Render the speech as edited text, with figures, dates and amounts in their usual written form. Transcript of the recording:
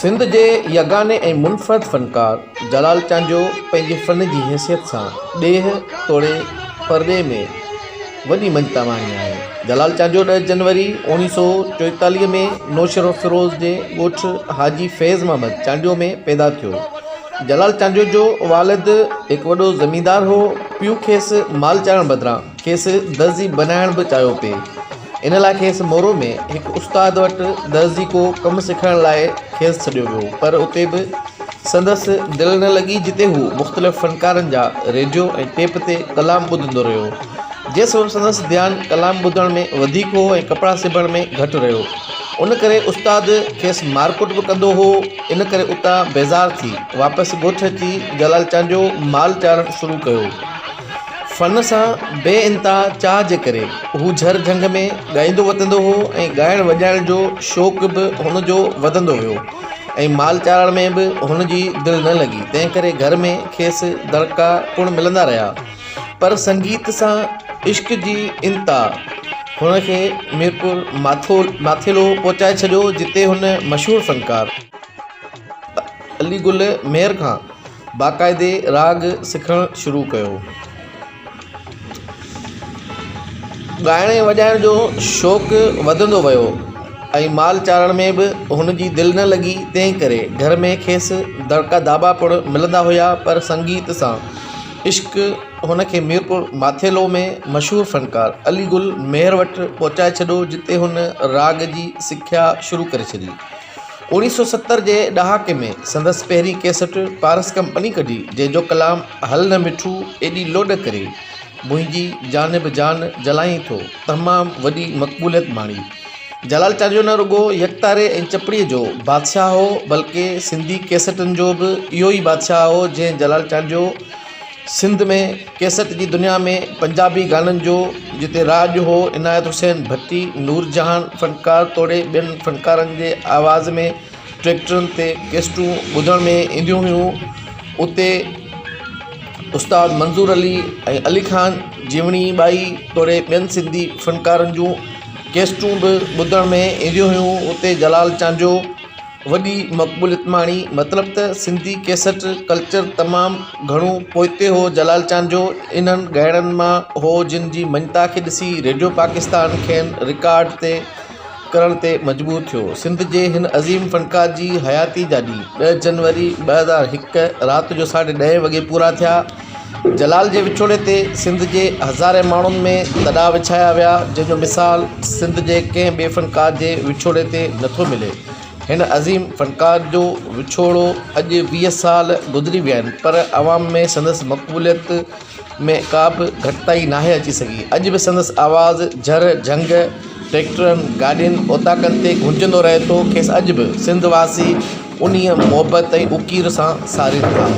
سنڌ جي يگاني ۽ منفرد فنڪار جلال چانڊيو پنهنجي فن جي حيثيت سان ڏيهه توڙي پرڏيهه ۾ وڏي مڃتا ماڻي آهي. جلال چانڊيو ڏهه جنوري اوڻيهه سو چوئيتاليهه ۾ نوشهروفيروز جي ڳوٺ حاجي فيض محمد چانڊيو ۾ پيدا ٿيو. جلال چانڊيو جو والد هڪ وڏو زميندار هو. پيء کيس مال چارڻ بدران کيس درزي بنائڻ به چاهيو پئي. ان لاء کيس مورو ۾ هڪ استاد وٽ درزيڪو ڪم سکڻ لاء کيس ڇڏيو ويو پر اتي به سندس دل نه لڳي جتي هو مختلف فنڪارن جا ريڊيو ۽ ٽيپ تي ڪلام ٻڌندو رهيو جنهن سبب سندس ڌيان ڪلام ٻڌڻ ۾ وڌيڪ هو ۽ ڪپڙا سبڻ ۾ گهٽ رهيو ان ڪري استاد کيس مارڪٽ به ڪندو هو ان ڪري اتان بيزار ٿي واپس ڳوٺ اچي جلال چانڊيو مال چارڻ شروع ڪيو. فن سان بي انتها چاهه جي ڪري هو جهر جهنگ ۾ ڳائيندو وتندو هو ۽ ڳائڻ وڄائڻ جو شوق به هن جو وڌندو ويو ۽ مال چارڻ ۾ به هن جي دل نه لڳي تنهن ڪري گهر ۾ کيس دڙڪا پڻ ملندا رهيا پر سنگيت سان عشق جي انتها هن کي ميرپور ماٿيلو پهچائي ڇڏيو جتي هن مشهور فنڪار علي گل مير کان باقاعدي راڳ سکڻ شروع ڪيو. ڳائڻ ۽ وڄائڻ جو شوق وڌندو ويو ۽ مال چارڻ ۾ به هن جي دل نه لڳي تنهن ڪري گهر ۾ کيس دڙڪا داٻا پڻ ملندا هيا پر سنگيت سان عشق هن کي ميرپور ماٿيلو ۾ مشهور فنڪار علي گل مهر وٽ پهچائي ڇڏيو جتي هن راڳ جي سکيا شروع ڪري ڇڏي. 1970 جي ڏهاڪي ۾ سندس پهرين ڪيسٽ پارس ڪمپني ڪڍي، جنهن جو ڪلام هل نه مٺو ايڏي لوڏ ڪري، منهنجي جانب جان جلائين ٿو تمام وڏي مقبوليت ماڻي. جلال چانڊيو نه رڳو يڪتاري ۽ چپڙيء جو بادشاهه هو، بلڪه سنڌي ڪيسٽن جو به اهو ئي بادشاهه هو، جنهن جلال چانڊيو سنڌ ۾ ڪيسٽ جي دنيا ۾ پنجابي گانن جو جتي راڄ هو، عنايت حسين ڀٽي، نورجهان فنڪار توڙي ٻين فنڪارن جي آواز ۾ ٽريڪٽرن تي ڪيسٽون ٻڌڻ ۾ اينديون هيون، اتي استاد منظور علي ۽ علي خان جيوڻي ٻائي توڙي ٻين سنڌي فنڪارن جون ڪيسٽون به ٻڌڻ ۾ اينديون هيون، اتي جلال چانڊيو. وڏي مقبوليت ماڻي مطلب ته سنڌي ڪيسٽ ڪلچر تمام گهڻو پوئتي هو جلال چانڊيو انهن ڳائڻن مان هو جن جي مڃتا کي ڏسي ريڊيو پاڪستان کين رڪارڊ تي ڪرڻ تي مجبور ٿيو سنڌ جي هن عظيم فنڪار جي حياتي جا ڏينهن ڏهه جنوري 2001 رات جو ساڍي ڏهين وڳي پورا ٿيا جلال جي وڇوڙي تي سنڌ جي هزارين ماڻهن ۾ تڏا وڇايا ويا جنهن جو مثال سنڌ جي ڪنهن ٻئي فنڪار جي وڇوڙي تي نٿو ملي هن عظيم فنڪار جو وڇوڙو اڄ 20 سال گذري ويا آهن پر عوام ۾ سندس مقبوليت ۾ ڪا به گهٽتائي ناهي اچي سگهي. اڄ به سندس آواز جهر جهنگ، ٽريڪٽرن، گاڏين، اوطاقن تي گونجندو رهي ٿو. کيس اڄ به سنڌ واسي انهيء محبت ۽ اڪير سان سارين ٿا.